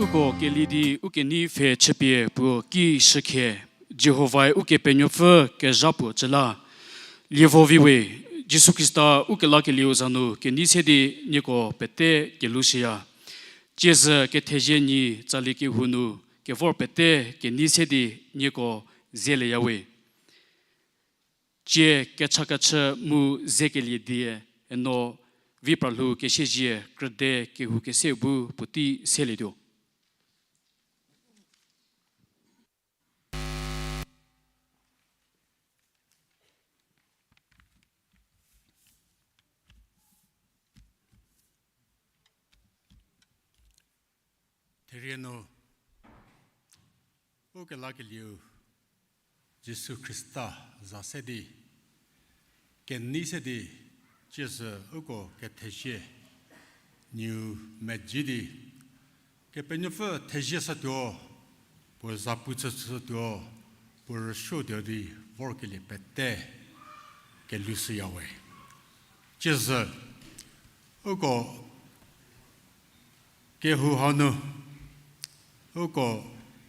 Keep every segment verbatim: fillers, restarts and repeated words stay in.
Uko keli di ukenei pfhe chüpie puo ki shükhe, Jihovae Ukepenuopfü kezha puo cü la. Lievo vi we, Jisu Khrista ukelakelieu za nu kenei se di nieko pete kelou shüya. Tsiezhü kethezie nyi tsali kehou nu kevor pete kenei se di nieko zelieya we. Tsie kechakechü mu zekelie die eno vi pralhou kesiezie krüde kehou keseu bu puotei selietuo. Therie nu, ukelakelieu Jisu Khrista za se di, kenei se di, tsiezhü uko kethezie nieu medzi di, Kepenuopfü thezie shütuo, puo zapu chüshütuo, puo rüsuotuo di vorkelie pete kelou shüya we. Tsiezhü uko kehou hanu, uko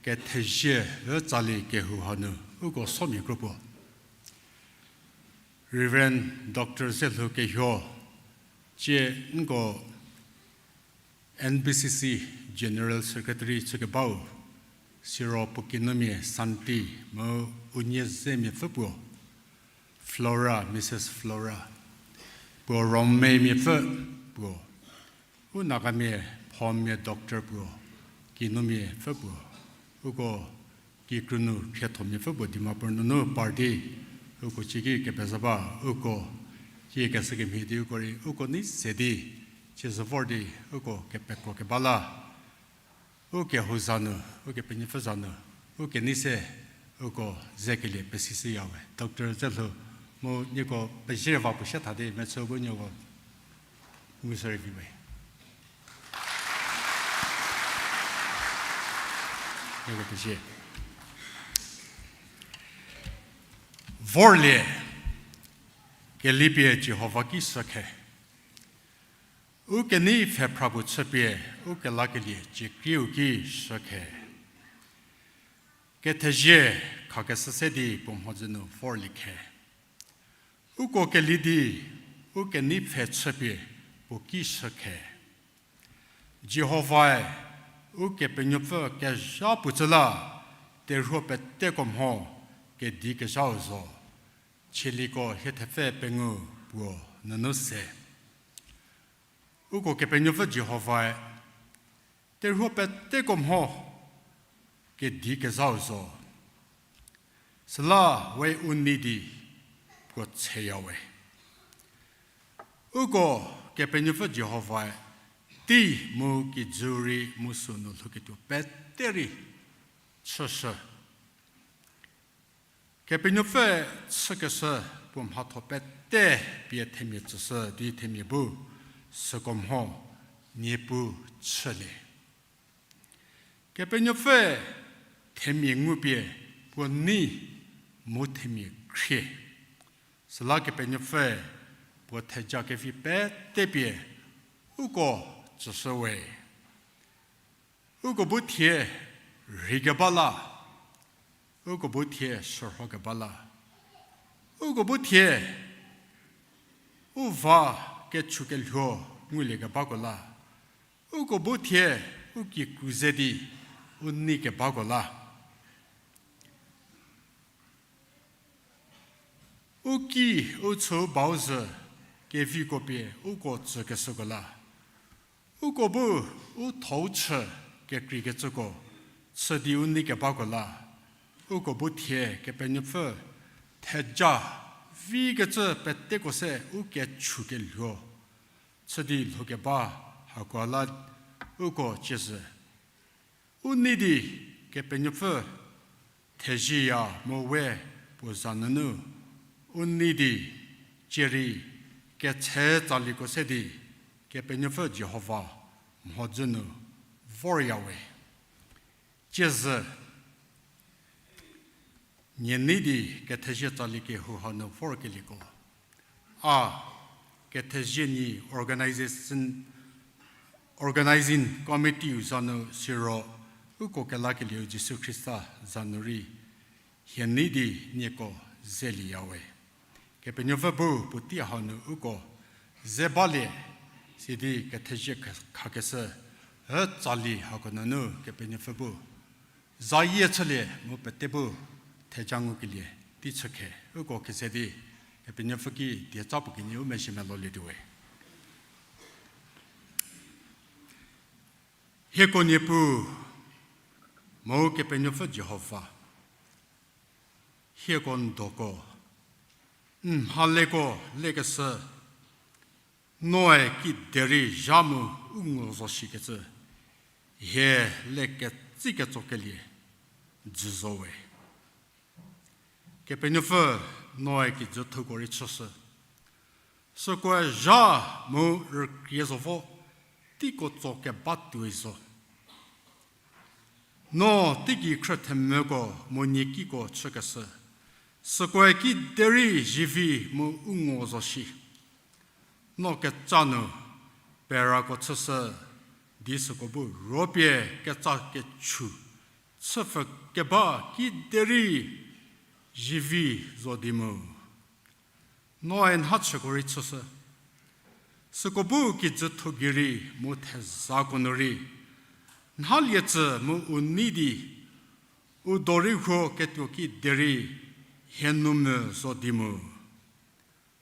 kethezie rütsali kehou hanu, uko somia kro puo Reverend Doctor Zelhou Kehuo, tsie nko N B C C General Secretary chükebau, siro puo kinumia Santi mu unie zemia pfü puo, Flora, Mrs Flora, puo Rongmeimia pfü puo, u Nagamia phomia doctor puo, kinumia pfü puo, uko kikrünu khriethomia pfü puo Dimapur nunu party, uko cieki kepezha ba, uko cie keshükemhie di uko rei uko nei se di, tsiezhü vor di uko kepekro keba la. Ukehou za nu, Ukepenuopfü za nu, ukenei se uko zekelie pesishüya we. Doctor Zelhou, mu nieko pezie va puo sie tha di mechü bu nieko ngushü rei vi we. Nieko pezie. Vorlie, kelipie Jihova ki shükhe. Ukenei pfhephra puo chüpie, ukelakelie ciekrieu ki shükhe. Kethezie khakeshü se di puo mhodzü nu vorlie khe. Uko keli di, ukenei pfhe chüpie puo ki shükhe. Jihovae Ukepenuopfü kezha puo chü la, terhuo peteko mho kedi kezhau zo. Chieliko hie thepfü pengou puo nunu se. Uko Kepenuopfü Jihovae terhuo peteko mho kedi kezhau zo. Süla we u nei di puo tsheya we. Uko Kepenuopfü Jihovae tei mu kijü rei mu sünu lhouketuo pete rei chüshü. Kepenuopfü chükeshü puo mhatho pete pie themia tsüshü di themia bu süko mho niepu chülie. Kepenuopfü themia ngupie puo nei mu themia khrie. Süla Kepenuopfü puo theja kevi pete pie uko tsüshü we. Uko bu thie rheikeba la, uko bu thie shürhokeba la, uko bu thie u va kechukelhuo nguliekebako la, uko bu thie u kikru ze di u neikebako la. U ki u chü bau zhü keviko pie uko tsükeshüko la. Uko bu u thou chü kekreikecüko chü di u neikebako la. Uko bu thie Kepenuopfü theja vikecü peteko se u kechukelhuo chü di lhoukeba hako la uko ciezhü. U nei di Kepenuopfü thezieya mu we puo za nunu u nei di cierei ketse tsaliko se di Kepenuopfü Jihova mhodzü nu vorya we. Ciezhü, nie nei di kethezie tsali kehou hanu vorkelieko, a kethezie nyi organization Organizing Committee-u za nu siro uko kelakelieu Jisu Khrista za nu rei hie nei di nieko zelieyawe. Kepenuopfü bu puotei hau nu uko ze balie, sidi kethezie khakeshü, e tsali hako nunu Kepenuopfü bu zayie chülie mu pete bu theja ngukelie tei chükhe uko keze di Kepenuopfü ki dieca puo kenie u mezhie melolie tuowe. Hieko Niepuu, mu Kepenuopfü Jihova, hieko ndoko, n mhaleko lekeshü, noe kiderei zha mu u ngo zo shikecü, hie leketsi ketsokelie jü zowe. Kepenuopfü, noe kijü thuko rei chüshü. Sükoe zha mu rükrie zo vo, teiko tso keba tuoi zo. No teigei khrüthemvüko mu niekiko chükeshü, sükoe kiderei zivi mu u ngo zo shi. No keca nu perako chüshü, di süko bu ruopie keca kechu chüpfü keba kiderei zivi zo di mu, noe nha chüko rei chüshü. Süko bu kijü thogei rei mu thezako nu rei, nhalie tsü mu u nei di, u do rei huo ketuo kiderei hie nu mvü zo di mu,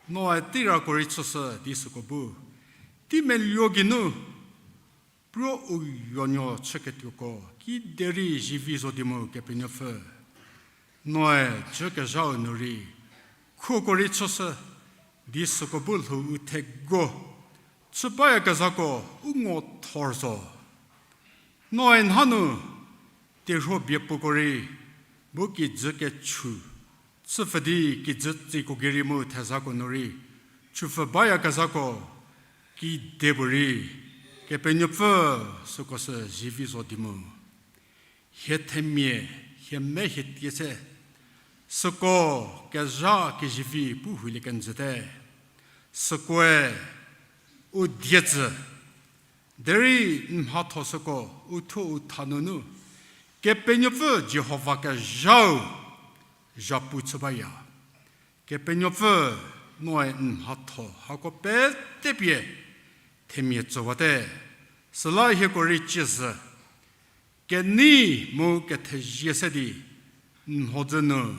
noe teirako rei chüshü di süko bu tei meluo geinu, puo u yonuo chüketuoko kiderei zivi zo di mu Kepenuopfü, noe jükezhau nu rei khuoko rei chüshü, di süko bu lhou u thego chü bayakezhako u ngo thor zo. Noe nha nu terhuo bie puko rei, bu kijü kechu chüpfü di kijü tsiko gei rei mu thezako nu rei chüpfü bayakezhako kide puorei, Kepenuopfü, süko sü zivi zo di mu, hie themia, hie me hie tie se, süko kezha kezivi pu hulie kenjüte. Sükoe u die tsü, derei n mhatho süko u thuo u tha nunu, Kepenuopfü Jihova kezhau zhapu chü baya. Kepenuopfü, noe n mhatho hako petepie themia tsüwate. Süla hieko rei ciezü, kenei mu kethezie se di n mhodzü nu,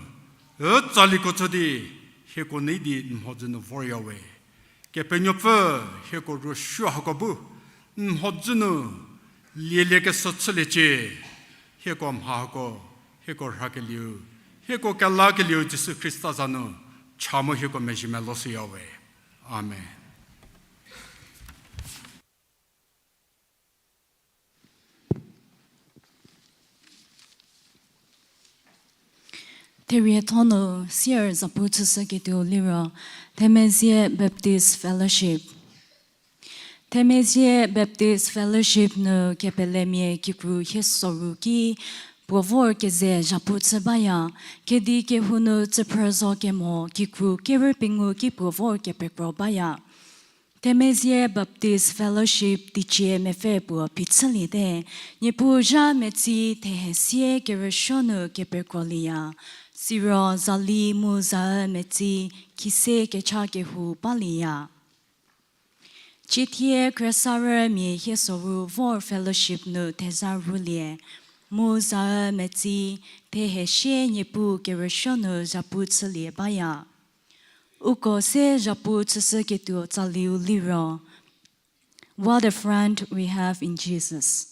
ü tsaliko chü di hieko nei di n mhodzü nu voryawe. Kepenuopfü, hieko rüsuo hako bu n mhodzü nu lieliekeshü chüliecie. Hieko mha hako, hieko rhakelieu, hieko kelakelieu Jisu Khrista za nu cha mu hieko mezhie meloshüyawe. Amen. Therietho nu sier zapu chüshüketuo liro, Themezie Baptist Fellowship. Themezie Baptist Fellowship nu kepelemia kikru hiesoru ki puo vor keze zhapu chü baya, kedi kehou nu tsüphrü zo kemo kikru kerü pengou ki puo vor kepekro baya. Themezie Baptist Fellowship teicie mepfü puo phichüliete, Niepuu zha metsi thehe sie kerüsuo nu kepekrolieya, siro zali mu zaü metsi khise kecha kehou balieya. Ciethie khriesarümia hiesoru vor fellowship nu theza rülie, mu zaü metsi thehe sie Niepuu kerüsuo nu zhapu chülie baya. Uko se zhapu chüshüketuo tsaliu liro, What a friend we have in Jesus.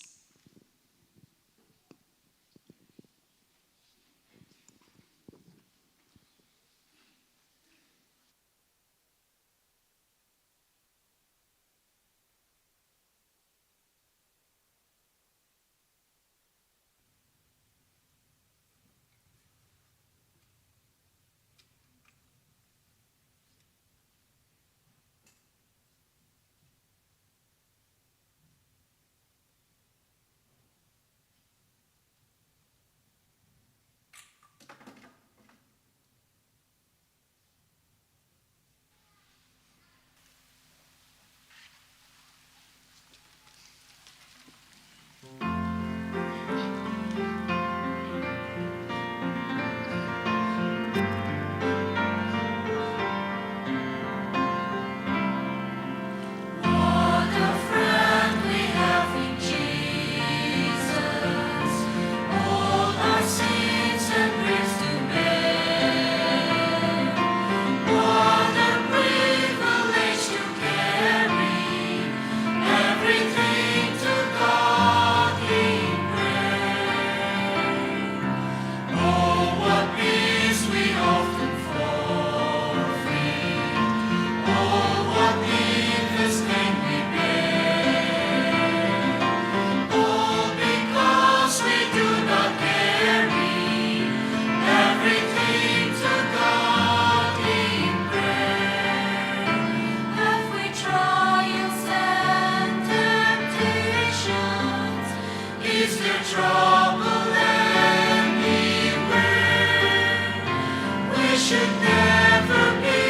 should never be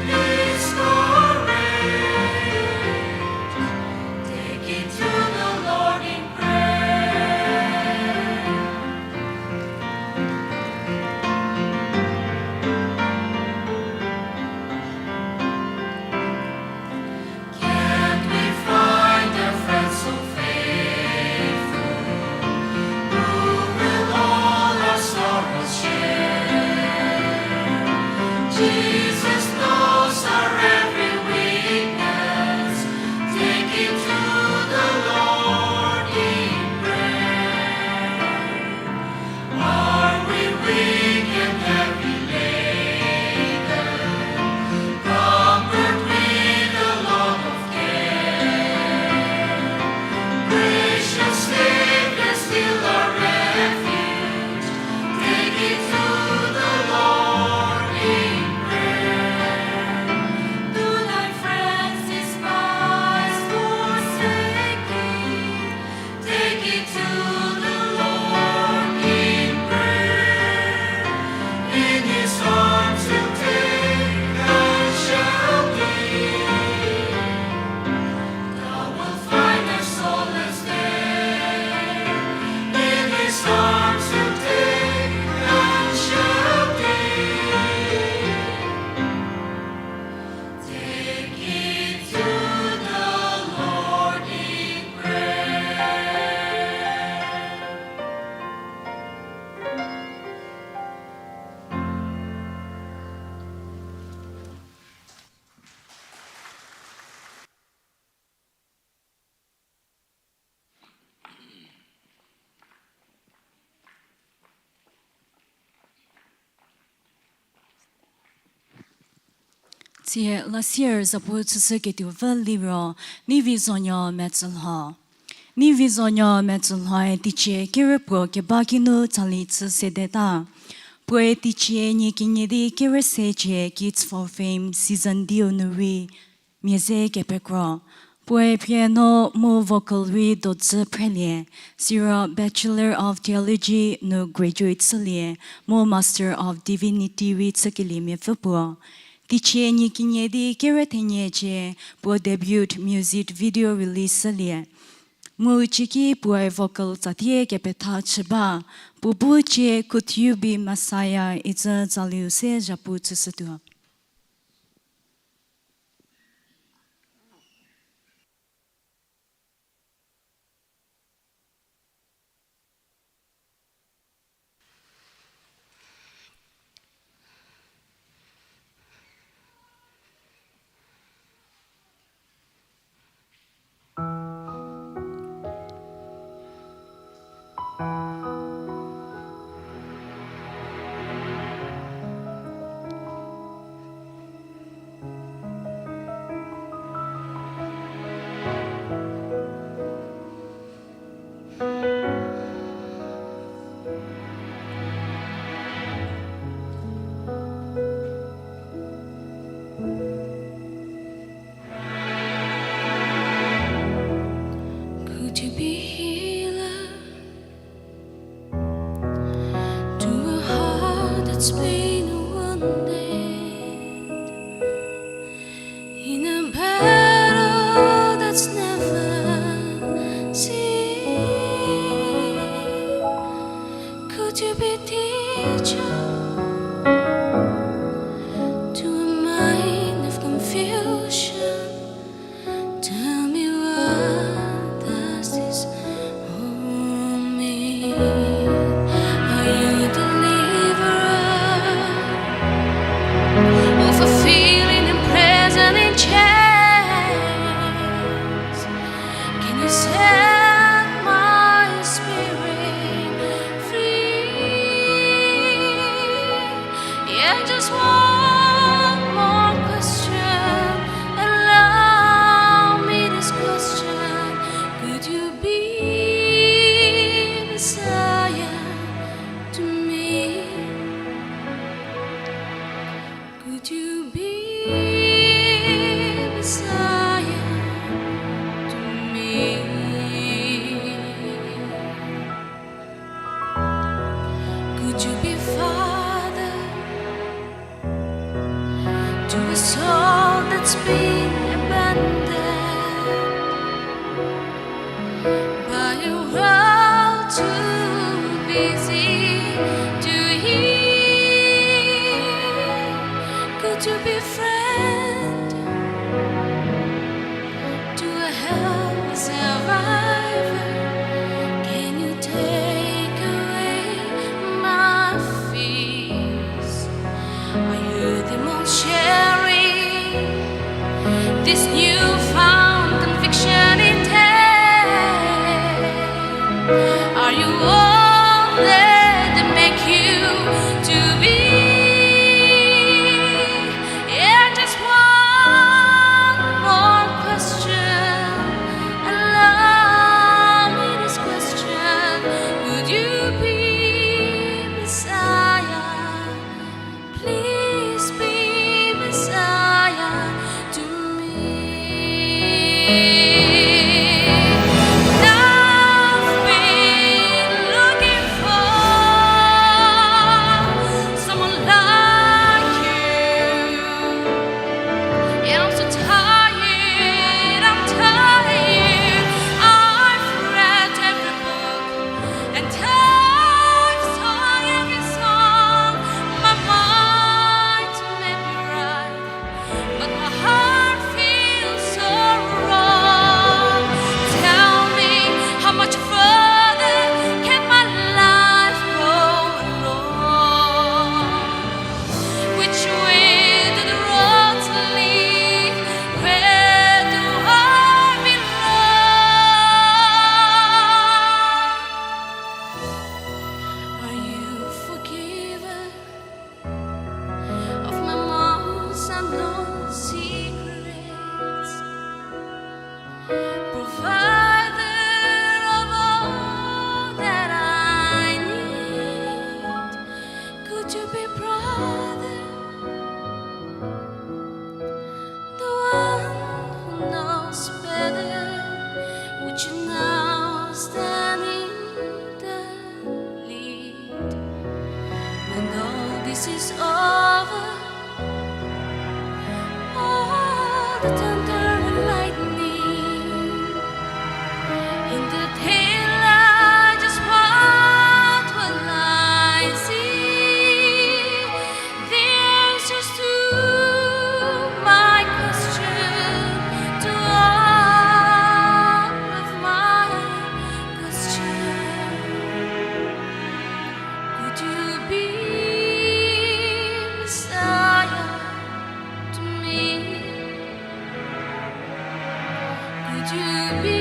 discouraged. Take it to the Lord in prayer. Can't we find a friend so faithful, who will all our sorrows share? Jesus knows our every weakness. Take it to the Lord in prayer. Are we weak and heavy laden? Comfort with a lot of care. Gracious Savior, still our refuge. Take it to the Lord in prayer. Do thy friends despise, forsake thee? Take it to the Lord in prayer. In his arms he'll take and shelter thee. Thou wilt find a solace there. In his arms he'll take and shelter thee. Take it to the Lord in prayer. Tsie last year zapu chüshüketuo vü liro, Nivizonuo Metsülho. Nivizonuo Metsülhoe teicie kerü puo keba kinu tsali chü sedeta. Puoe teicie nie kenie di kerü se cie Kids for Fame season diu nu rei mia ze kepekro. Puoe piano mu vocal rei dozü phrelie, siro Bachelor of Theology nu graduate chülie, mu Master of Divinity rei chükeliemiapfü puo. Teicie nie kenie di kerü thenie cie puo debut music video release chülie. Mu cieki puoe vocal tsatie kepetha chü ba, puo bu cie Could You Be Messiah icü tsaliu se zapu chüshütuo. Could you be healer to a heart that's been wounded in a battle that's never seen? Could you be teacher to a mind of confusion? Tell me, what does this all mean? Are you a deliverer of a feeling imprisoned in chains? Can you set my spirit free? Yeah, just one more question. Allow me this question. Could you be Messiah to me? Could you be Messiah to me? Could you be Father been abandoned by a world too busy to hear. Could you be friend to a health survivor? Can you take away my fears? Are you the one sharing this newfound conviction in death? Are you all that they make you to be? And just one more question, a luminous question. Would you be Messiah? Please be Messiah to me. I've been looking for someone like you. And I'm so tired, I'm tired. I've read every book and I've sung every song. My mind may be right, but my heart feels so wrong. Tell me, how much further can my life go alone? Which way do the roads lead? Where do I belong? Are you forgiver of my most unknown secrets? Provider of all that I need, could you be brother? The one who knows better, would you now stand in the lead? When all this is over, all the thunder and lightning, in the daylight, just what will I see? The answers to my question, to all of my questions. Could you be Messiah to me? Could you be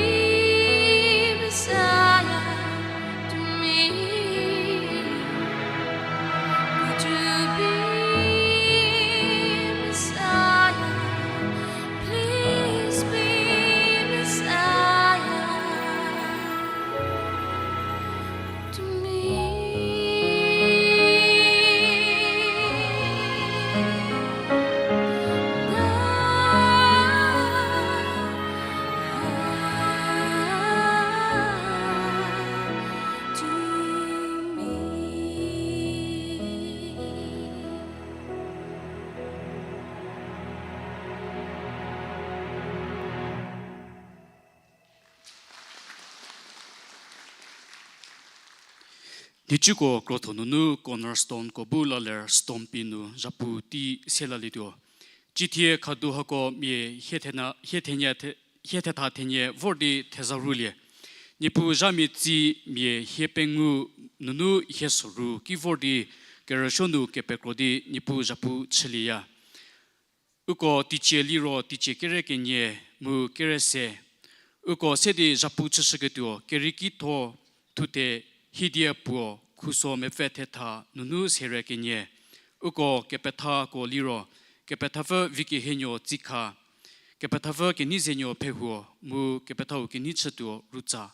Messiah to me? Could you be Messiah? Please be Messiah to me. To me. Nhicuko krotho nunu cornerstone ko bu la ler stone pie nu zhapu tei se lalietuo. Cithie khadu hako mia hie thena, hie thenie the-, hie thetha thenie vor di theza rhulie. Niepuu zha mia tsi mia hie pengou nunu hie soru ki vor di kerüsuo nu kepekro di Niepuu zhapu chülieya. Uko teicie liro teicie kere kenie mu kere se. Uko se di zhapu chüshüketuo kerieki tho thute hidie puo khuso mepfü thetha nunu sere kenie. Uko kepethako liro, kepethapfü Vikehenuo Tsikha, kepethapfü Keneizenuo Phehuo mu kepethau Keneichütuo Rutsa.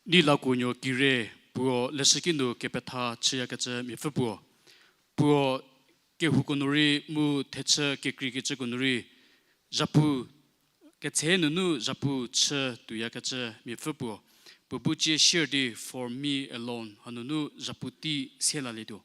Neilakuonuo Kire, puo leshüki nu kepetha chüyakecü miapfü puo. Puo kehouko nu rei mu thechü kekreikecüko nu rei zhapu ketse nunu zhapu chü tuoyakecü miapfü puo. Puo bu cie share di For Me Alone hanunu zhapu tei se lalietuo.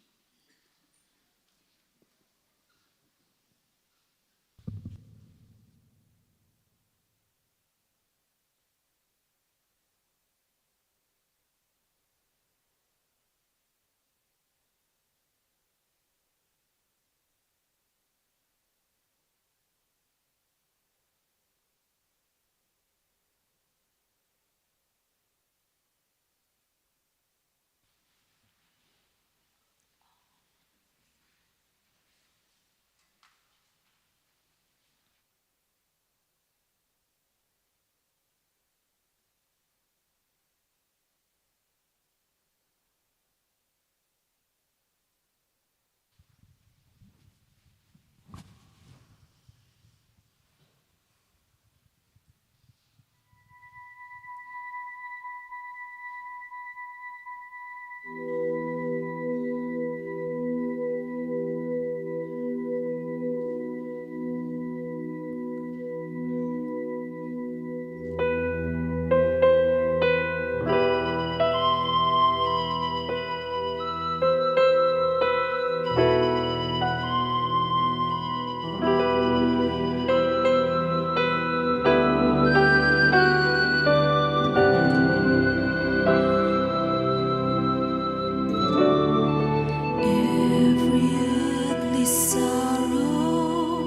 Every earthly sorrow,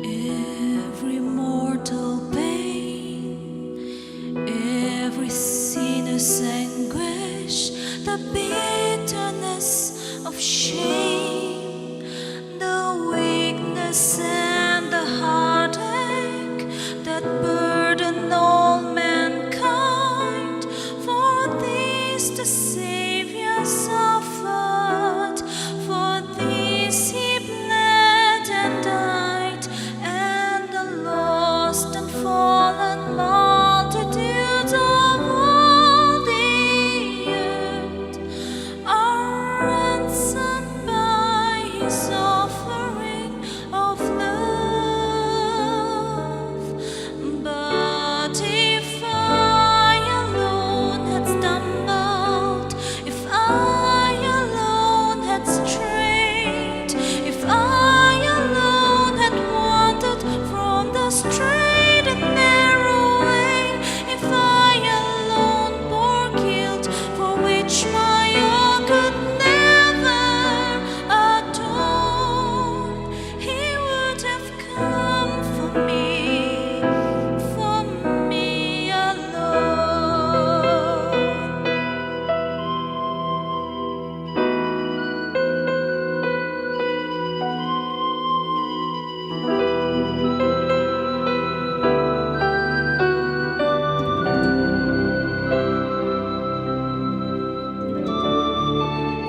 every mortal pain, every sinner's anguish, the bitterness of shame, the weakness and the heartache that burden all mankind, for this the Savior suffered, for this he bled and died, and the lost and fallen multitudes of all the earth are ransomed by his offering of love. But if I alone had stumbled, if I alone had strayed, if I alone had wandered from the straight and narrow way, if I alone bore guilt for which my own could never atone, he would have come for me, for me alone.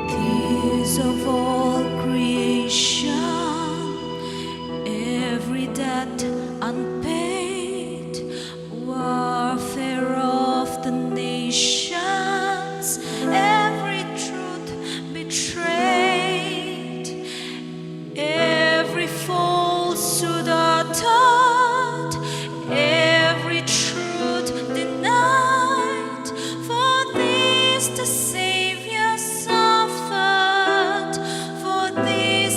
Tears of all creation, every debt unpaid, warfare of the nations, every truth betrayed, every falsehood uttered, every truth denied, for this the Savior suffered, for this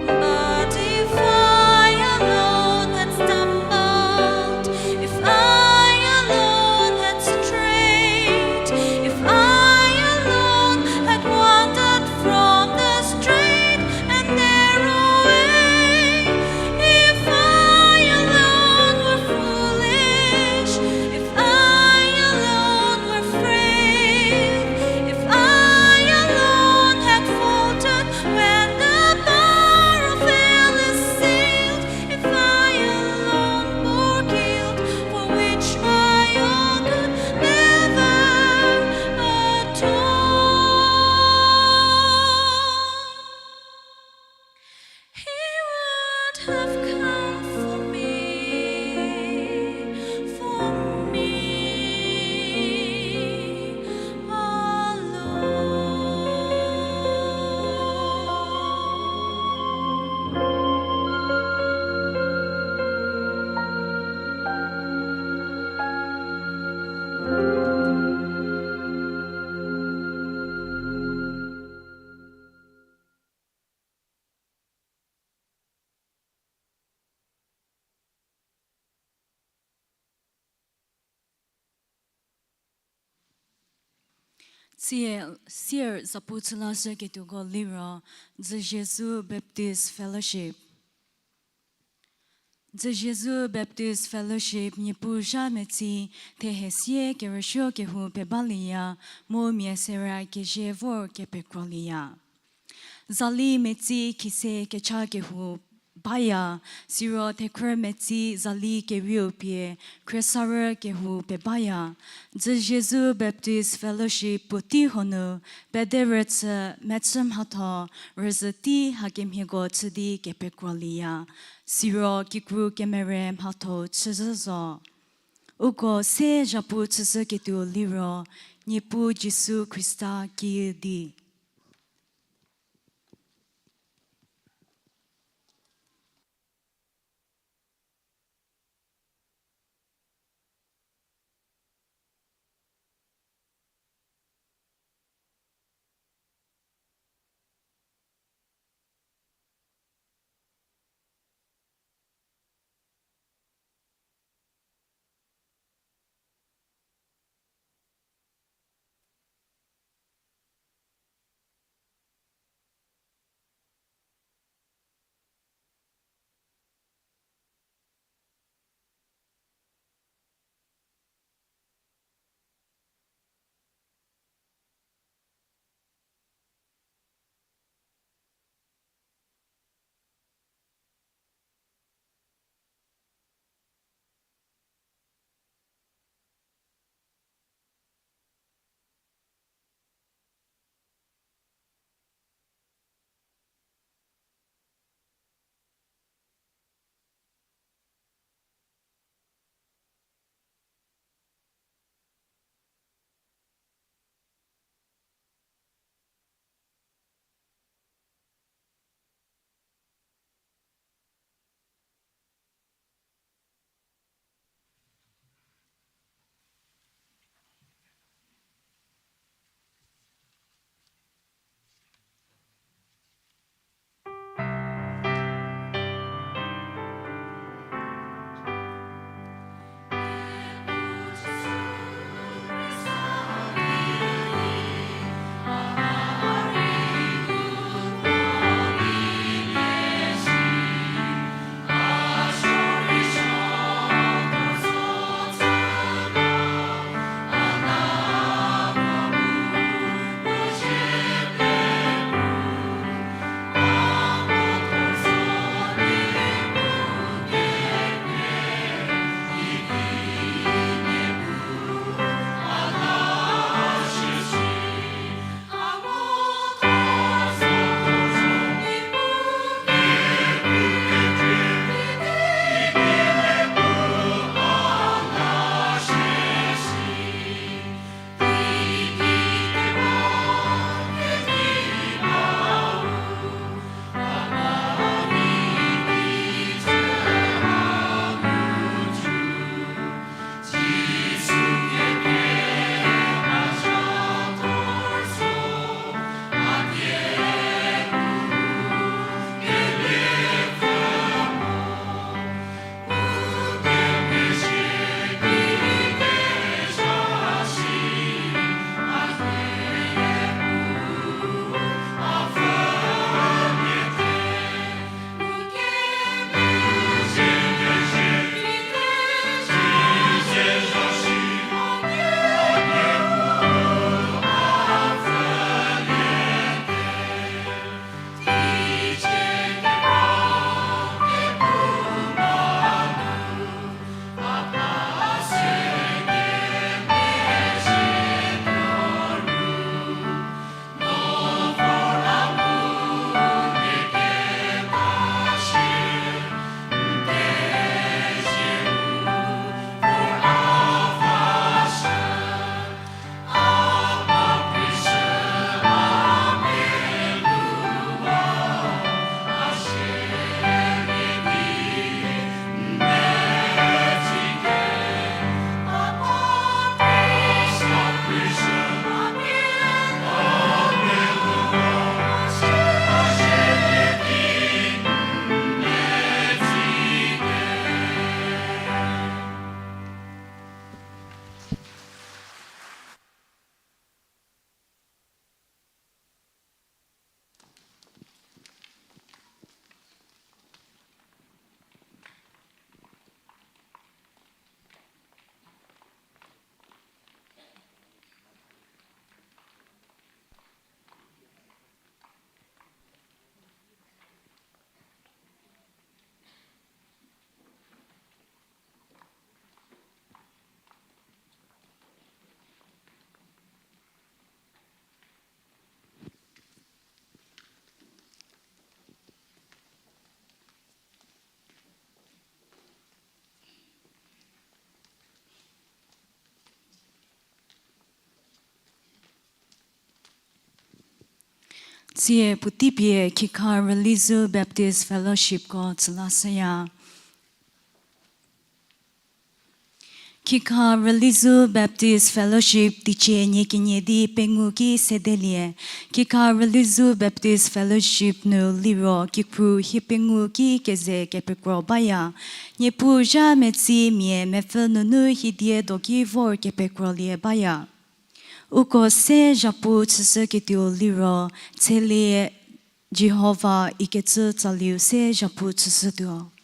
But if I alone had stumbled, if I alone had strayed, if I alone had wandered from the straight and narrow way, if I alone were foolish, if I alone were frail, if I alone had faltered when the power of hell assailed, if I alone bore guilt for which my own could never atone, he would have come for me, for me alone. Tsie, sier zapu chü lashüketuoko liro, Dzüzhiezu Baptist Fellowship. Dzüzhiezu Baptist Fellowship Niepuu zha metsi, thehe sie kerüsuo kehou pebalieya, mu mia sera kezie vor kepekro lieya. Zali metsi khise kecha kehou baya, siro thekhrü metsi zali kerieu pie khriesarü kehou pebaya. Dzüzhiezu Baptist Fellowship puotei huo nu, pederüchü mechü mhatho rüzhü tei hakemhieko chü di kepekro lieya, siro kikru kemere mhatho chüzhü zo. Uko se zhapu chüzhüketuo liro, Niepuu Jisu Khrista kiüdi. Tsie puotei pie Khikha Rülizu Baptist Fellowshipko tsülashüya. Khikha Rülizu Baptist Fellowship teicie nie kenie di pengou ki sedelie. Khikha Rülizu Baptist Fellowship nu liro kikru hie pengou ki keze kepekro baya. Niepuu zha metsi mia mepfü nunu hie die doki vor kepekrolie baya. Uko se zhapu chüshüketuo liro, tshelie Jihova ikecü tsaliu se zhapu chüshütuo.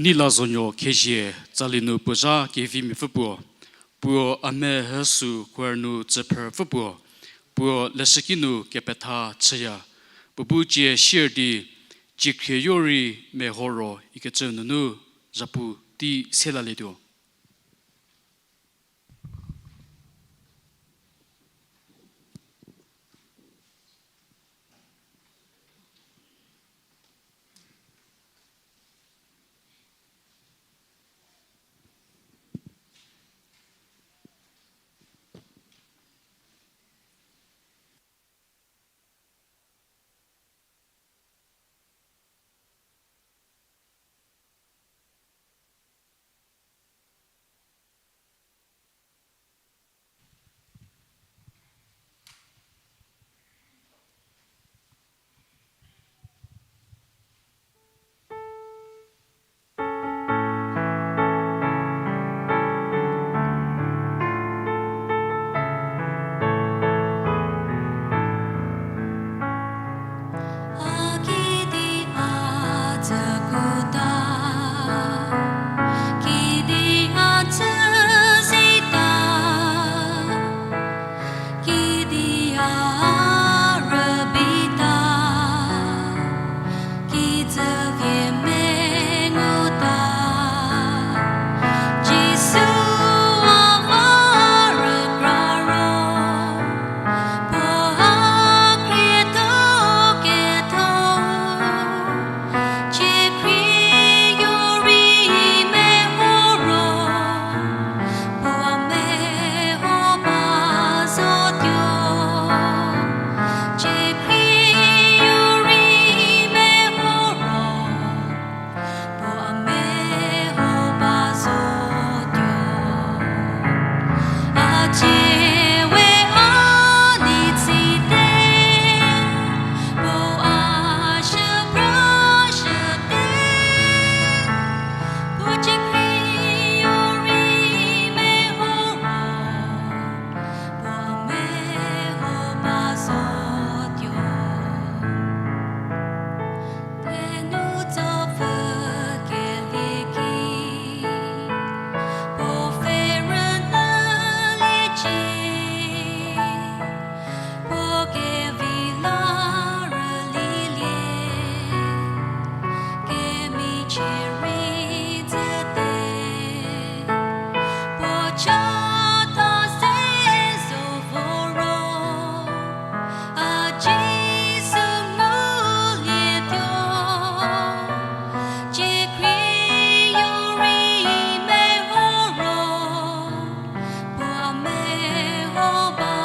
Neilazonuo Khezhie tsali nu puo zha kevimiapfü puo, puo a mehü sü choir nu tsüphrüpfü puo, puo leshüki nu kepetha chüya, puo bu cie sier di, Ciekhrie yo rei meho ro ikecü nunu zhapu tei se lalietuo. A kidi a tsü kuta, kidi a tsü sita, kidi a rübita, kijü vie menguta, Jisu a va rükra ro, puo a khrietho ketho, ciekhrie yo rei meho ro, puo meho ba zotuo, ciekhrie yo rei meho ro, puo meho ba zotuo. A cie we a nei tsite, puo a shüphrashüte, puo ciekhrie yo rei meho ro, puo meho ba zotuo. Thenu tsopfü kelie ki, puo pfhe rünyüliecie, puo kevi la rülilie, kemichie rei dzüte, puo chatha se zo vo ro, a Jisu ngulietuo, ciekhrie yo rei meho ro, puo meho ba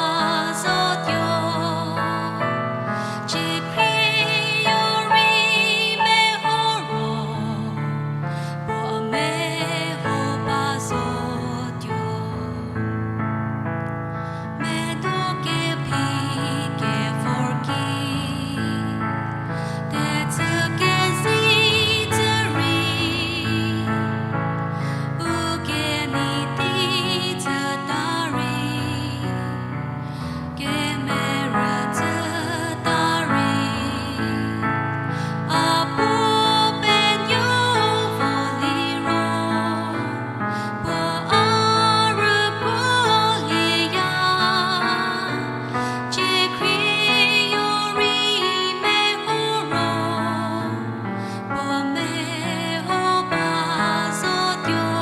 zotuo, ciekhrie yo rei meho ro, puo meho ba zotuo. Medo kephi kevor ki, tetsü kezi tsü rei, u kenei tei tsüta rei, kemerü tsüta rei, a puo penuo vo liro, puo a rükuolieya, ciekhrie yo rei meho ro, puo meho ba zotuo,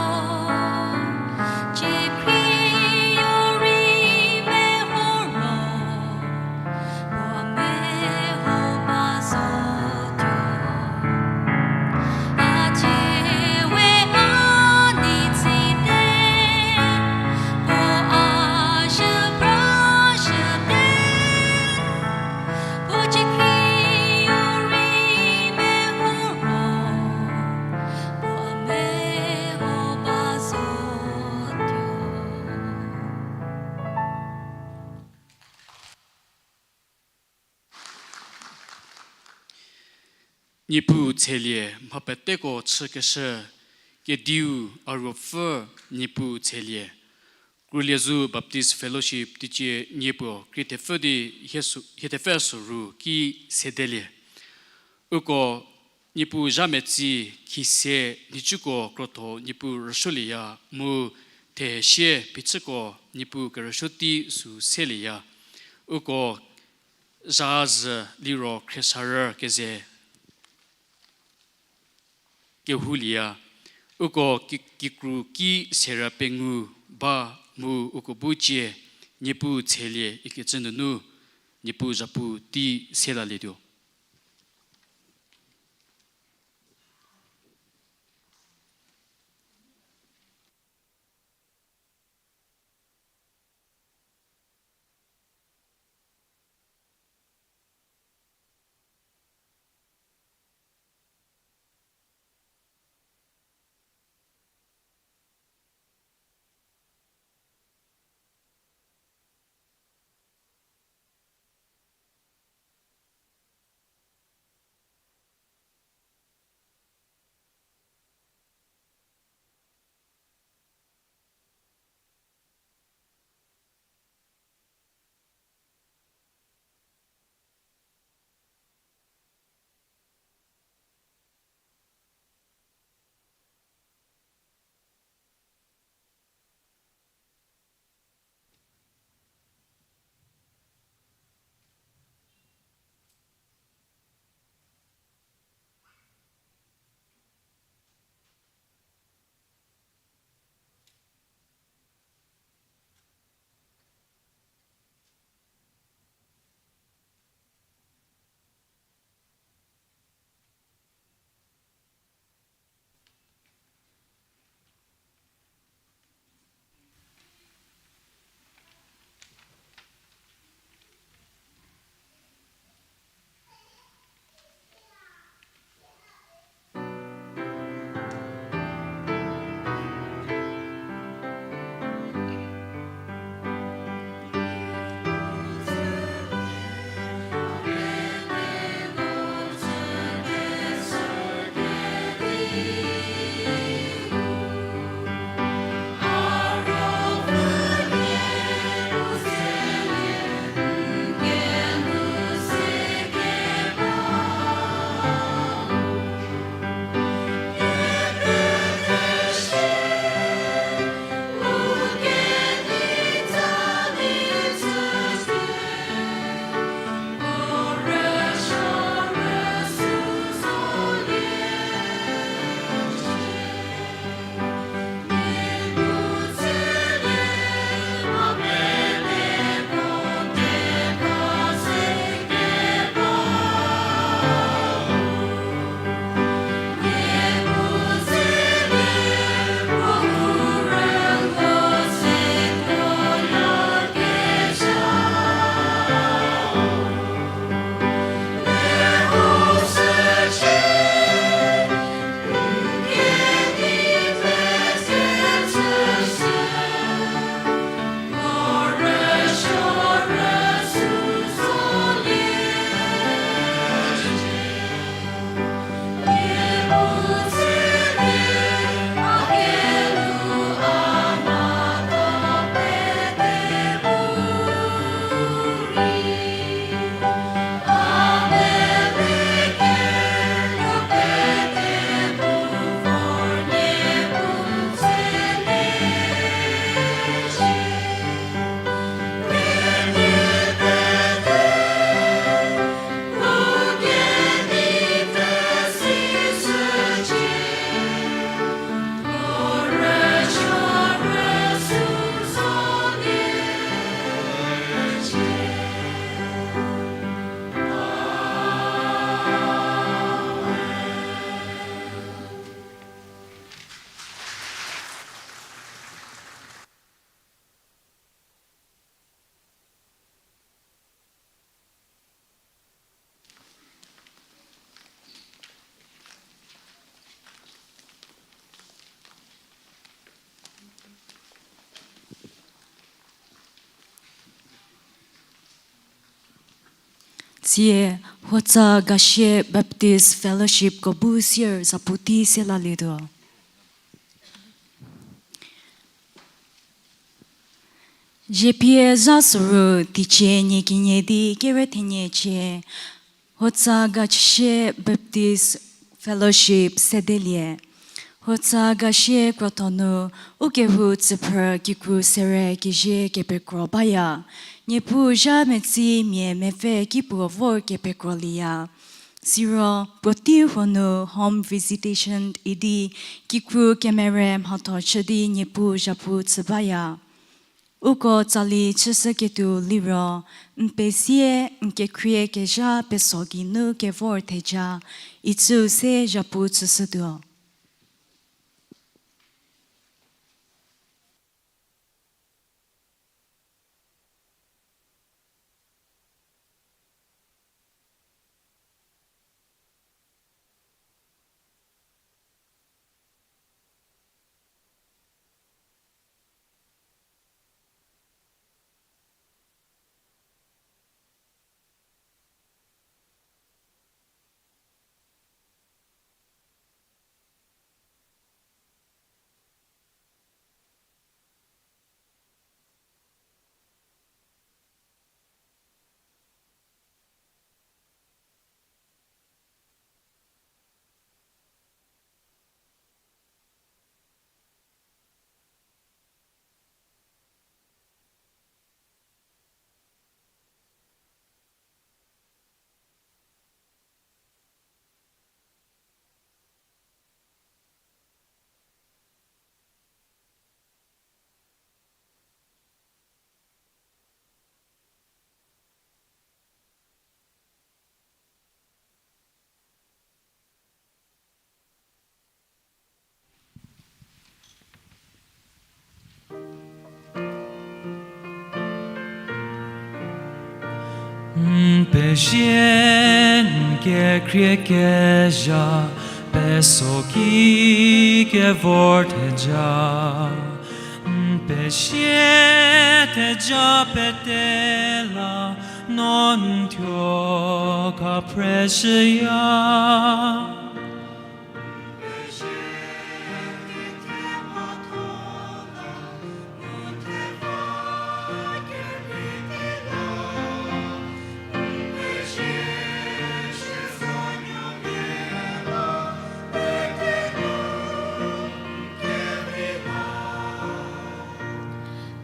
ciekhrie yo rei meho ro, puo meho ba zotuo. A cie we a nei tsite, puo a shüphrashüte, puo ciekhrie yo rei meho ro, puo meho ba zotuo. Niepuu tselie mha peteko chükeshü, Kediu a Ruopfü, Niepuu tselie. Krülie Zhou Baptist Fellowship teicie niepuo krie thepfü di hie sü-, hie thepfü soru ki sedelie. Uko Niepuu zha metsi khise nhicuko krotho Niepuu rüsuolieya mu thehesie phichüko Niepuu kerüsuo tei sü selieya. Uko zha zhü liro khriesarü keze kehouliya. Uko ki-, kikru ki serü pengou ba mu uko bu cie Niepuu tshelie ikecü nunu Niepuu zhapu tei selalietuo. Tsie, Huotsa Gashie Baptist Fellowshipko bu sier zapu tei selalietuo. Ziepie zha soru teicie nie kenie di kere thenie cie, Huotsa Gashie Baptist Fellowship sedelie. Hotsa gasie krotho nu, ukehou tsüphrü kikru sere kezie kepekro baya. Niepuu zha metsi mia mepfü ki puo vor kepekro liya. Siro, puotei huo nu home visitation idi kikru kemere mhatho chü di Niepuu zhapu chü baya. Uko tsali chüshüketuo liro, n pezie, n kekhrie kezha peso geinu kevor theja, icü se zhapu chüshütuo. N pezie n kekhrie kezha, peso ki kevor theja. N pezie theja pete la, no n thuo khapreshüya.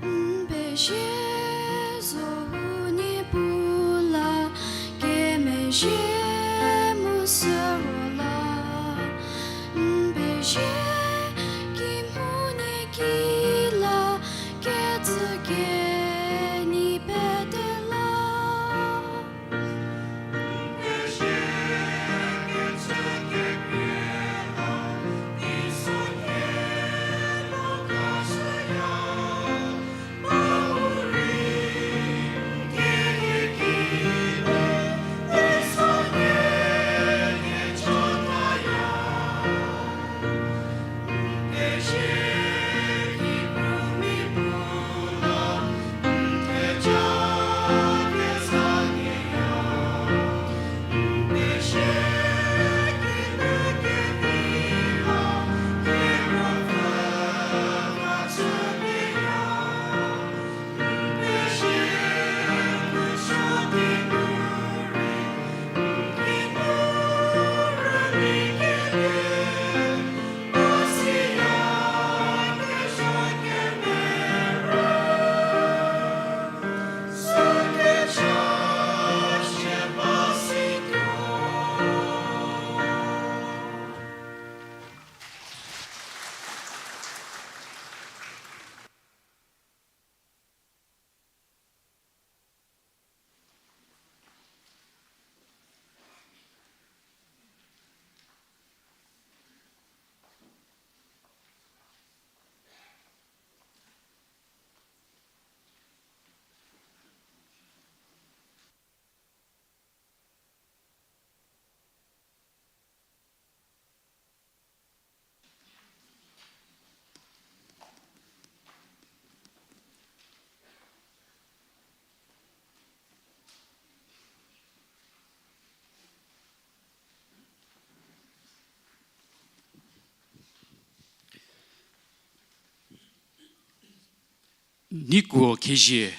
N pezie zo hu Niepuu la, kemezhie mu sü ro la. N pezie kehoupuo nie ki la, kecü kenei pete la. Nieko Khezie,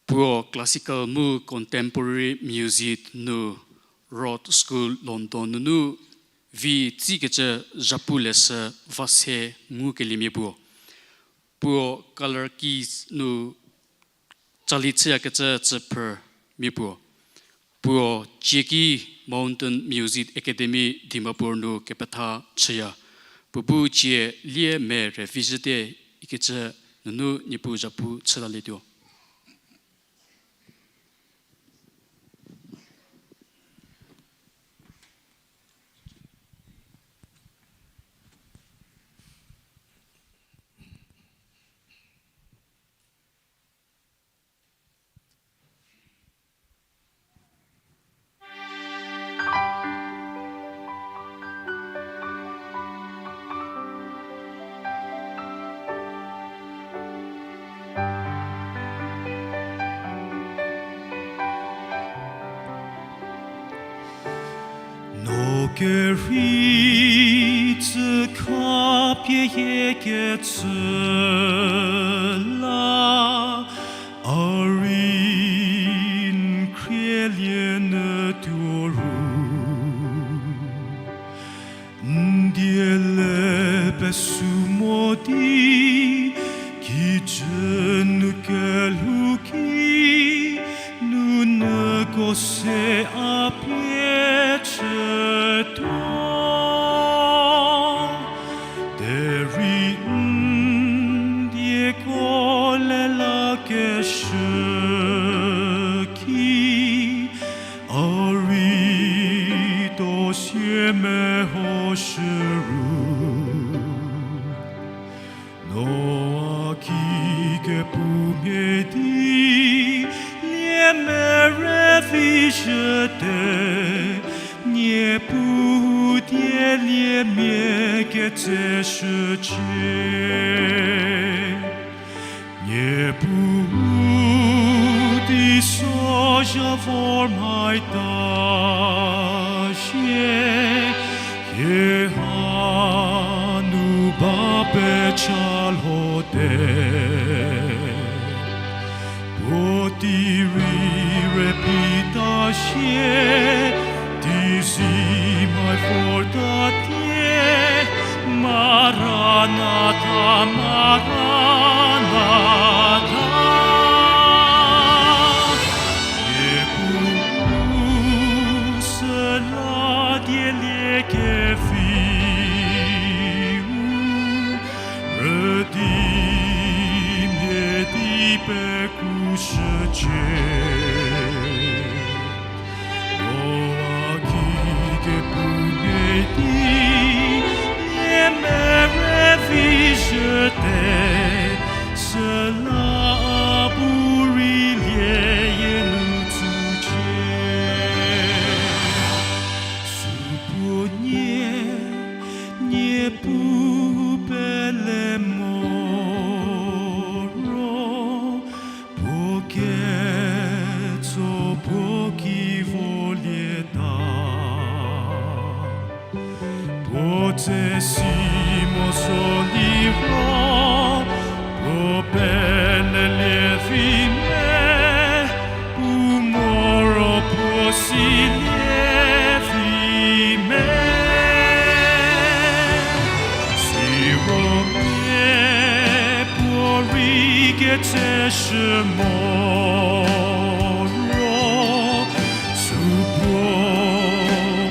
puo classical mu contemporary music nu Rhodes School London nunu vi tsikecü zhapu leshü va se ngukeliemia puo. Puo Color Keys nu tsali chüyakecü tsüphrümia puo. Puo cie ki Mountain Music Academy Dimapur nu kepetha chüya. Puo bu cie lie me re vizhüte ikecü nunu Niepuu zhapu chülalietuo. No kerhei tsü khapie hiekecü la, a rei n khrielie nyü tuo ru. N diele pesu mo di, kijü nu kelhou ki, nunyüko se a pie chütuo. Derei n dieko lelakeshü ki, a rei tuo sie mehoshü ru. No a ki kepumhie di lie mere vizhüte, Niepuu dielie mia ketseshücie. Niepuu teisozha vor mhaita sie, hie hanu ba pecalhote. Puotei rei rüpita sie, teizie mhai vortatie, Maranatha, Maranatha. Niepuu süla dielie keviu, rüdi mhie di pekushücie. No a ki kepumhie di lie mere vizhüte, süla a bu rei lie yie nu tsücie. Supuonie, Niepuu pele mo ro, puo ketso puo ki volieta. Puo tse si mo zo liro, puo pelelie vi me, pu moro puo silie vi me. Siro mia puorei ketseshü mo ro, supuo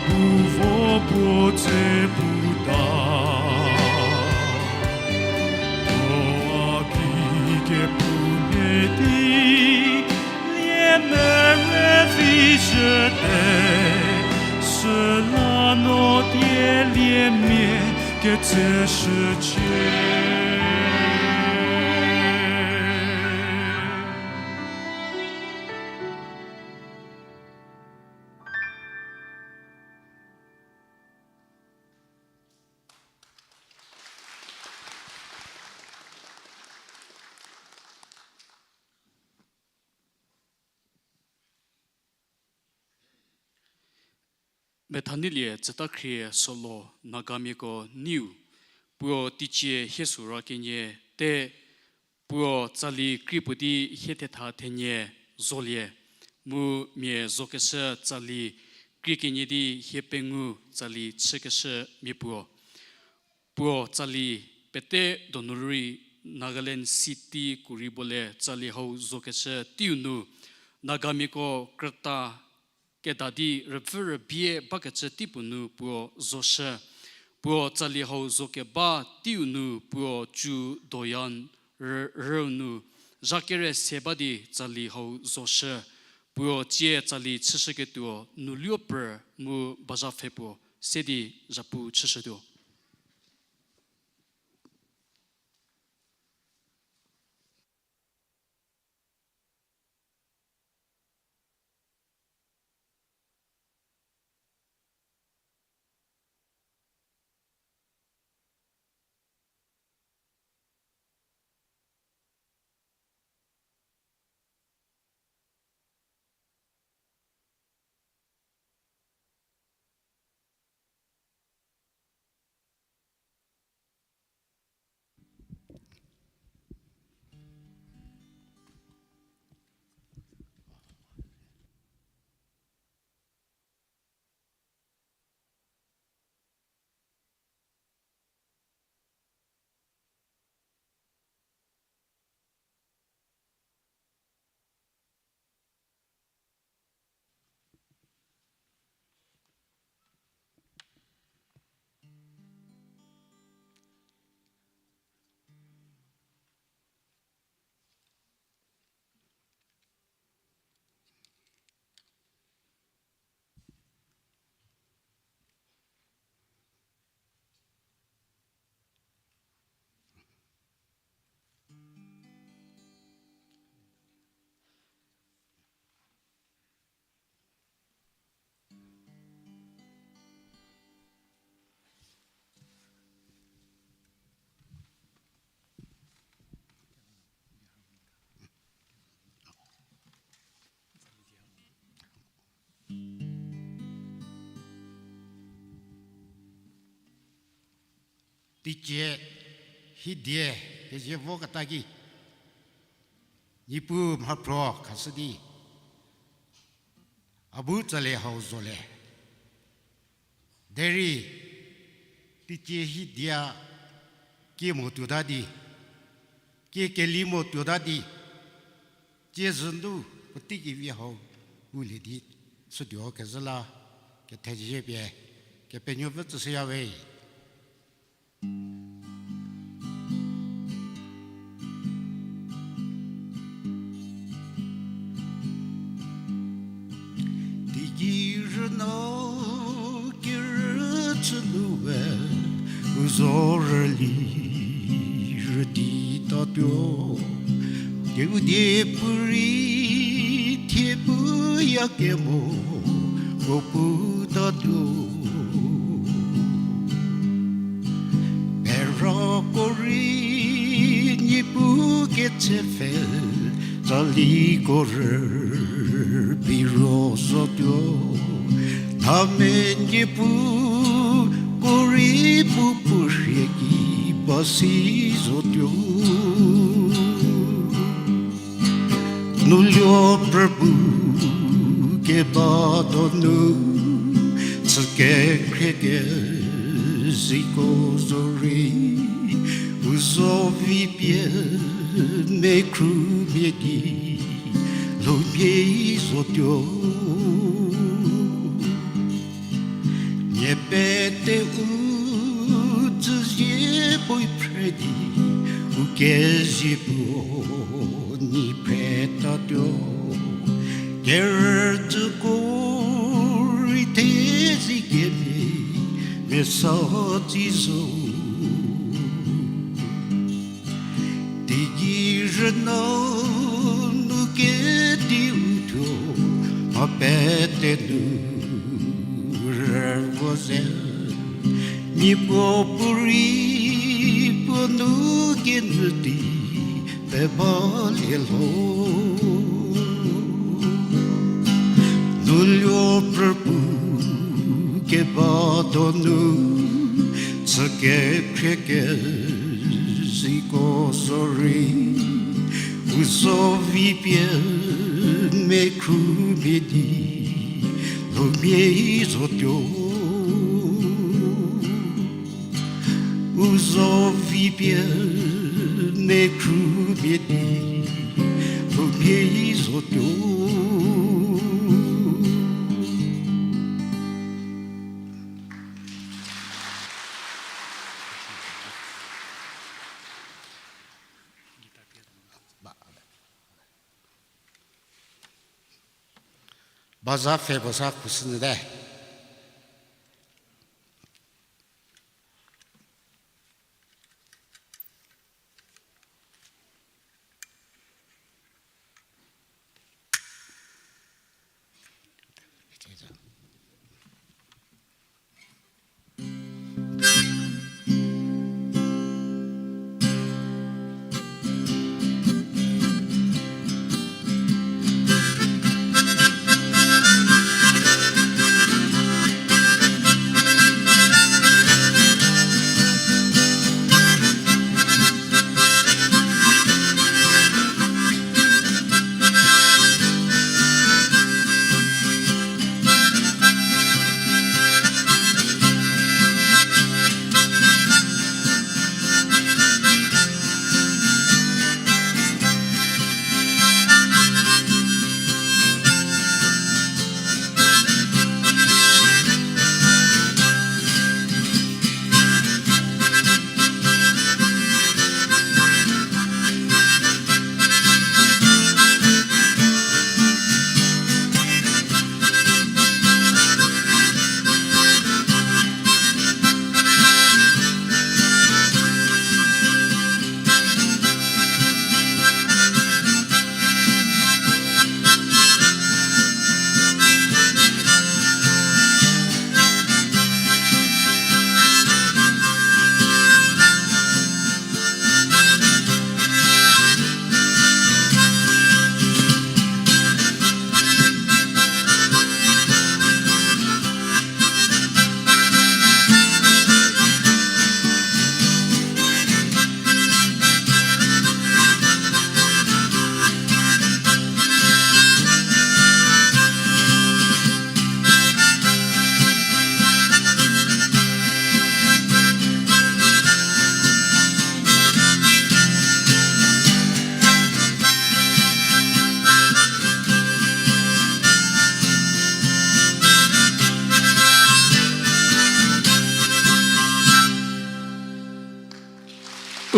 bu vo puo tse puta. Puo a ki kepumhie di lie mere vizhüte, süla no dielie mia ketseshücie. Methaneilie Tsütakhrie Solo Nagamiako Neiu, puo teicie hie sü ra kenie te, puo tsali krie puo di hie thetha thenie zolie, mu mia zokeshü tsali Krie kenie di hie pengou tsali chükeshü mia puo. Puo tsali pete donu rei Nagaland City Kuribo le tsali hau zokecü teiu nu, Nagamiako krüta keda di rüpfü rübie bakecü tei puo nu puo zoshü. Puo tsali hau zokeba teiu nu puo cu doyan rü-, rüu nu zha kere se ba di tsali hau zoshü. Puo tsie tsali chüshüketuo Nuluoprü mu Bazhapfhe puo se di zhapu chüshütuo. Teicie hiedie kezie voketa ki, Niepuu mhaphro khashü di, a bu tsali hau zolie. Derei, teicie hiedie kie mo tuota di, kie keli mo tuota di, tsie zhü nu puotei kevi hau ngulie di, sütuo kezhü la, kethezie pie, Kepenuopfü tsüshüya we. Teigei rüna kerüchü nu we, u zo rüli rüdi tatuo. Keu die puorei thie puya kemo, puo pu tatuo. Perako rei Niepuu ketsepfhe, tsaliko rübei ro zotuo. Thame Niepuu ko rei puo puo rhie ki ba si zotuo. Nuluo prüpu keba donu, chü kekhrie keziko zorei, u zo vi pie mekhrumia di lhoumia zotuo. Nie pete u dzüzie puo phre di, u kezie puo ni phre tatuo. Kerüzhüko rei thezei kemhie mesa tsi zo. Teigei rüna nu kediu thuo, mha pete nu rüvo ze. Niepuu puorei puo nu kenu di pebalie lho. Nuluo prüpu keba donu, chü kekhrie keziko zorei, u zo vi pie mekhrumia di Pumie zotuo, u zo vi pie mekhru pie di, pumie zotuo. Baza pfhe puo sa khushü nyü te.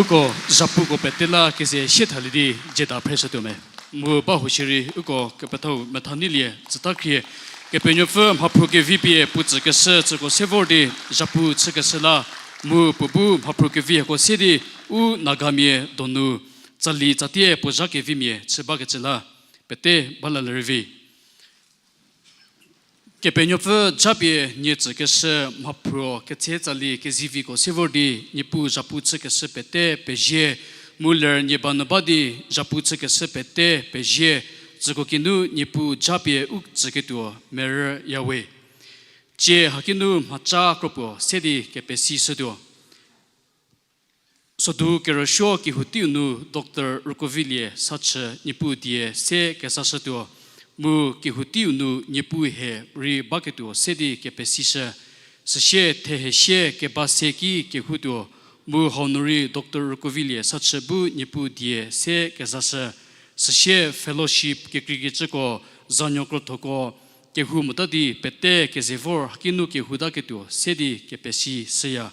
Uko zhapuko pete la keze sie thalie di jeda phreshütuo me. Mu ba huo shierei uko kepethau metha neilie tsüta khrie, Kepenuopfü mhaphruo kevi pie puo tsükeshü tsüko se vor di zhapu chükeshü la, mu puo bu mhaphruo kevi hako se di u Nagamia donu tsali tsatie puo zha kevimia chü bakecü la pete ba la lerüvi. Kepenuopfü japie nie tsükeshü mhaphruo ketse tsali keziviko se vor di Niepuu zhapu chükeshü pete pezie, mu ler nie ba nu ba di zhapu chükeshü pete pezie, tsüko kinu Niepuu japie u tsüketuo merü yawe. Tsie hakinu mhaca kropuo se di kepesishütuo. Sodu kerüsuo kehou teiu nu Doctor Rükovilie Sachü Niepuu die se kezashütuo, mu kehou teiu nu Niepuu he rei baketuo se di kepesishü. Süsie thehe sie keba se ki kehoutuo, mu hau nu rei Doctor Rükovilie Sachü bu Niepuu die se kezashü. Süsie fellowship kekreikecüko, zanuo krothoko, kehou mota di pete keze vor hakinu kehou taketuo se di kepesi shüya.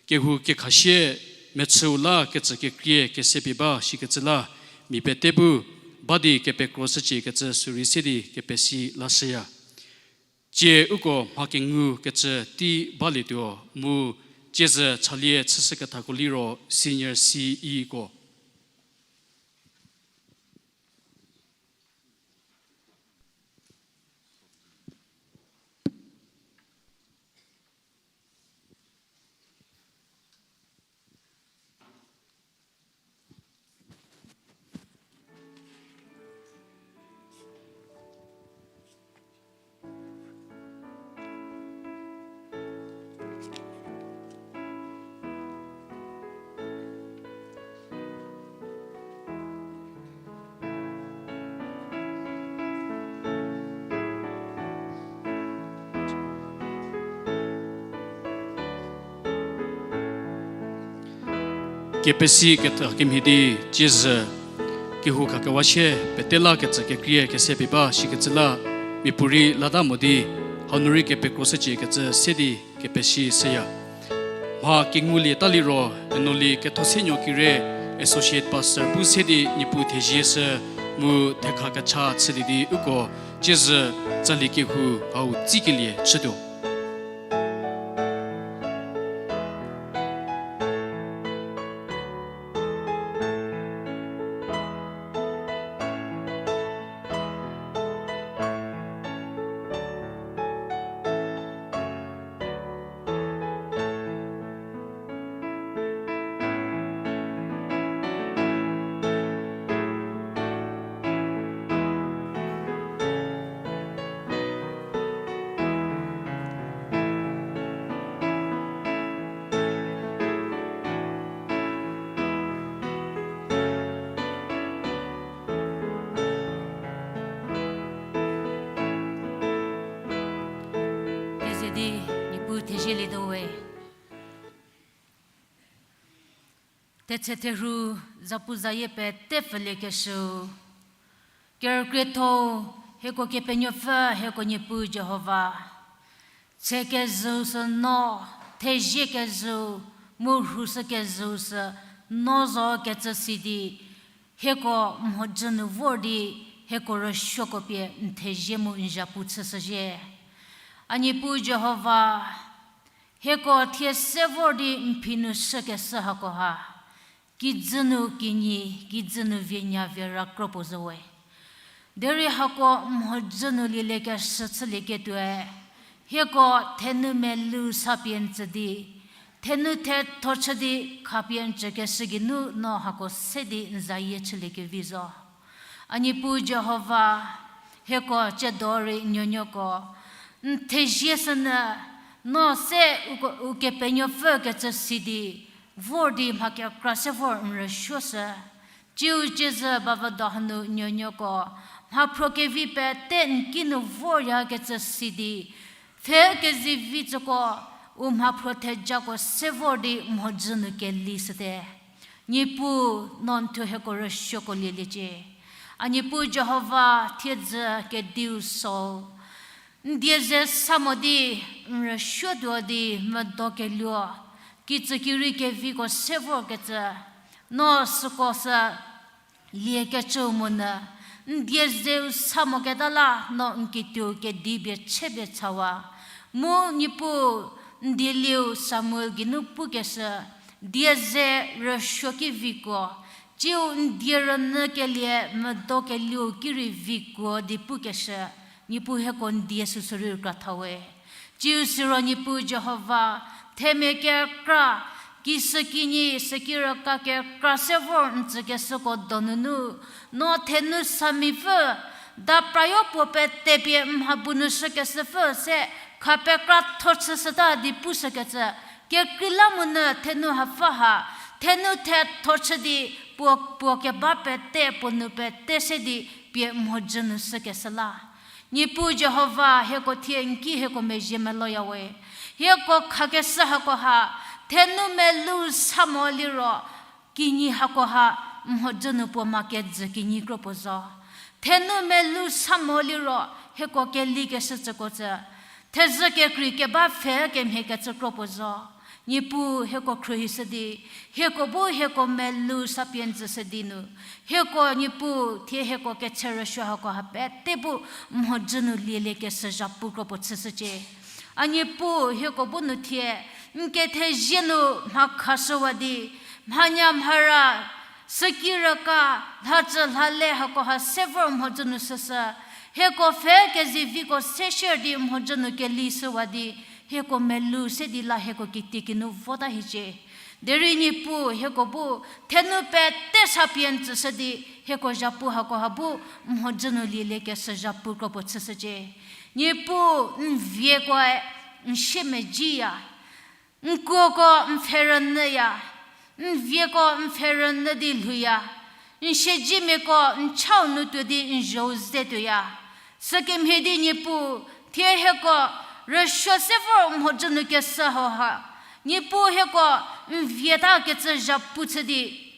Kehou kekhasie mechüu la kecü kekrie kesepie ba shikecü la, mia pete bu ba di kepekro shücie kecü sürei se di kepesi lashüya. Tsie uko mha kengu kecü tei balietuo mu, tsiezhü chalie chüshükethako liro senior C E ko. Kepesi keta kemhie di, ciezü kehou khakewa shie, pete la kecü kekrie kese pie ba shikecü la, miapuorei lata mo di, hau nu rei kepekroshücie kecü se di kepesi seya. Mha kengulie ta liro, Enoli Kethosenuo Kire, Associate Pastor bu se di Niepuu thezie shü, mu thekha kecha chülie di uko, ciezü tsali kehou hau tsikelie chütuo. Keze di, Niepuu thezielietuo we. Tetshe therhu, zapu zayie pete pfüliekeshüu, kerükrietho-u, hieko Kepenuopfü, hieko Niepuu Jihova. Tse kezhüu sü no, thezie kezhüu, mu rhushü kezhüu sü no zo kecü si di, hieko mhodzü nu vor di, hieko rüsuoko pie n thezie mu n zhapu chüshüzhie. A Niepuu Jihova, hieko thie se vor di n phi nu shükeshü hakoha, kijü nu kinyi, kijü nu vienya viera kro puo zo we. Derei hako mhodzü nu lieliekeshü chülieketuoe, hieko thenu melou sa pie n tsü di, thenu thetho chü di khapie n tsükeshü geinu no hako se di n zayie chüliekevi zo. A Niepuu Jihova, hieko tsiedo rei n nuonuoko n thezie sünyü, no se uko, Ukepenuopfü kecü si di, vor di mha kekra se vor n rüsuoshü. Tsiu ciezü bavüdo hanu n nuonuoko mhaphro kevi pete n ki nu voryakecü si di, pfhe kezivi tsüko, u mhaphro thejako se vor di mhodzü nu kelishüte. Niepuu, no n thuo hieko rüsuoko lieliecie. A Niepuu Jihova, thiedzü kediu so, n die ze sa mo di n rüsuotuo di medo keluo, kitsükirei keviko se vorkecü, no süko sü liekecüu monyü, n die zeu sa moketa la no n kituo kedi bie chebie chawa. Mu Niepuu, n dielieu Samuel geinu pukeshü, die ze rüsuoki vikuo, tsiu n die rünyükelie medo kelieu ki rei vikuo di pukeshü, Niepuu hieko n die süsü rei rükra tha we. Tsiu siro Niepuu Jihova, themia kekra, kisükinyi, sükirüka kekra se vor n tsükeshüko donunu, no thenu samipfü, daprayo puo pete pie mha bu nu shükeshüpfü se, khapekra tho chüshüta di pushükecü, kekreilamonyü thenu hapfü ha, thenu thetho chü di puo, puo keba pete, puo nu pete se di pie mhodzü nu shükeshü la. Niepuu Jihova, hieko thie n ki hieko mezhie meloya we. Hieko khakeshü hakoha, thenu melou sa mo liro, kinyi hakoha, mhodzü nu puo ma kejü kinyi kro puo zo. Thenu melou sa mo liro, hieko kelikeshü tsüko tsü, thezhü kekrei keba pfhe kemhie kecü kro puo zo. Niepuu hieko khruohishü di, hieko bu hieko melou sa pie n tsüshü di nu, hieko Niepuu thie hieko ketsherüsuo hakoha pete bu mhodzü nu lieliekeshü zhapu kro puo chüshücie. A Niepuu hieko bu nu thie, n kethezie nu mha khashüwa di, mhanya mhara, sükirüka, lhacü lhale hakoha se vor mhodzü nu shüshü, hieko pfhe keziviko se share di mhodzü nu kelishüwa di, hieko melou se di la hieko kitiekinu vota hiecie. Derei Niepuu hieko bu thenu pete sa pie n tsüshü di, hieko zhapu hakoha bu mhodzü nu lieliekeshü zhapu kro puo chüshücie. Niepuu n vieko-e n siemedziya, n kuoko n pfhe rünyüya, n vieko n pfhe rünyü di lhouya, n siedzemiako n chau nu tuo di n zhou ze tuoya. Sükemhie di Niepuu, thie hieko rüsuo se vor mhodzü nu keshü hauha, Niepuu hieko n vietakecü zhapu chü di,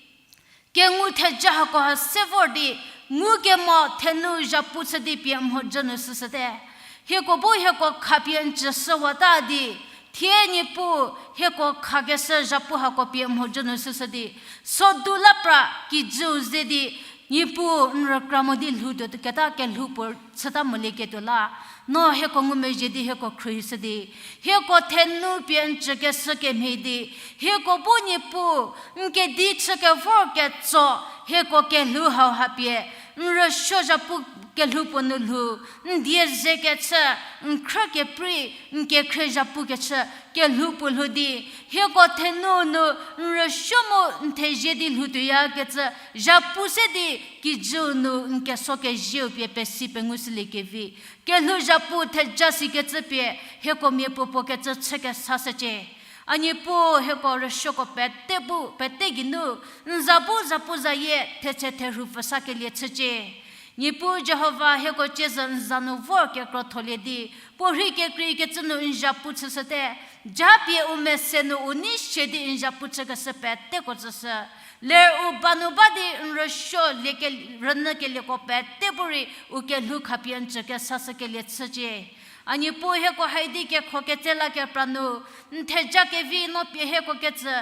kengu theja hako ha se vor di, ngukemo thenu zhapu chü di pie mhodzü nu süshüte. Hieko bu hieko khapie n tsüshüwata di, thie Niepuu hieko khakeshü zhapu hako pie mhodzü nu süshü di, sodu la pra kijüu ze di, Niepuu n rükra mo di lhoutuo keta kelhou puo chüta molieketuo la, no hieko ngumezhie di hieko khruohishü di, hieko thenu pie n tsükeshü kemhie di, hieko bu Niepuu n kedi chü kevor ketso, hieko kelhou hauha pie, n rüsuo zhapu kelhou puo nu lhou, n die ze kechü, n khrü keprei, n kekhrie zhapu kechü, kelhou puo lhou di, hieko thenu nu n rüsuo mu n thezie di lhoutuoyakecü, zhapu se di kijüu nu n keso kezieu pie pesi pengushüliekevi, kelhou zhapu theja sikecü pie, hieko mia puopuo kecü chü kesashücie. A Niepuu hieko rüsuoko pete bu, pete geinu, n za bu zapuzayie thetse therhu pfhüsakelie chücie. Niepuu Jihova hieko ciezü n za nu vor kekrotholie di, puorhi kekreikecü nu n zhapu chüshüte, japie u mese nu u nei sie di n zhapu chükeshü peteko tsüshü. Ler u ba nu ba di n rüsuo lieke, rünyükelieko pete bu rei u kelhou khapie n tsükeshashükelie chücie. A Niepuu hieko haidi kekho ketsela kepra nu, n theja kevi no pie hieko kecü,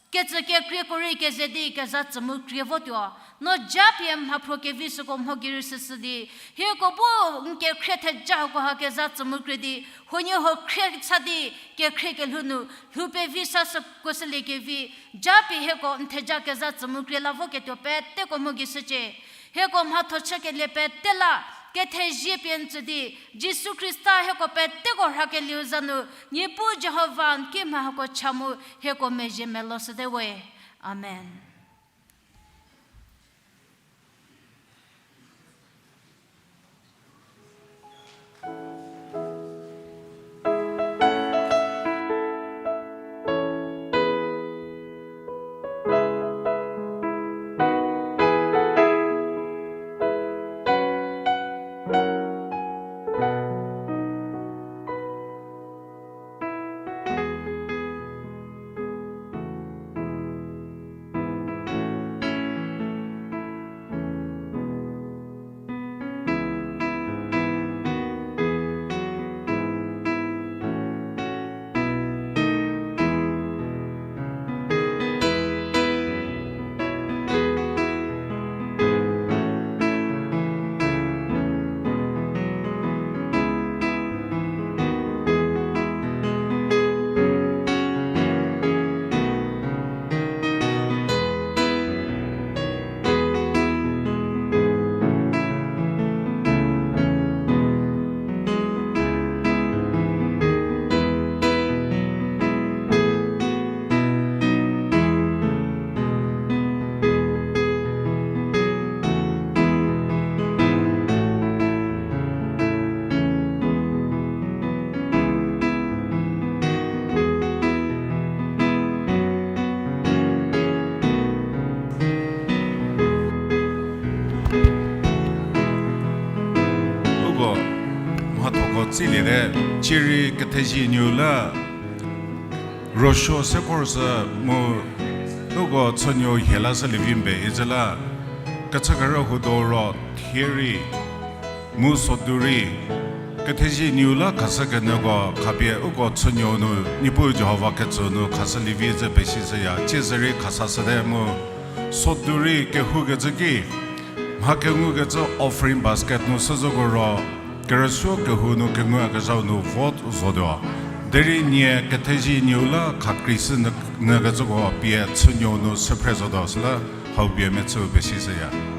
kecü kekrieko rei keze di kezha tsü mu krie votuo. No japie mhaphro kevi süko mho gei rei süshü di, hieko bu n kekhrie theja hako ha kezha tsü mu krie di, huoniehuo khrie cha di, kekhrie kelhou nu lhou pevi sa süko shüliekevi, japie hieko n theja kezha tsü mu krie la voketuo peteko mho gei shücie. Hieko mhatho chükelie pete la, kethezie pie n tsü di, Jisu Khrista hieko peteko rhakelieu za nu, Niepuu Jihova n kimha hako cha mu hieko mezhie melo shüte we. Amen. Uko mhathoko tsiliete, cierei kethezie nuo la, rüsuo se vor sü mu uko chünuo hie la shülievi mbe icü la, kechükerü huo do ro thie rei mu sodu rei, kethezie nuo la khashükenyüko khapie uko chünuo nu Niepuu Jihova ketsü nu khashülievi icü pesishüya, ciezü rei khasashüte mu sodu rei kehoukecü ki, mha kengukecü offering basket nu süzoko ro, kerüsuo kehou nu kengukezhau nu vote zotuo. Derei nie kethezie nuo la khakreishü nyü, nyükecüko pie chünuo nu süphre zotuo süla hau pie mechüu pesishüya.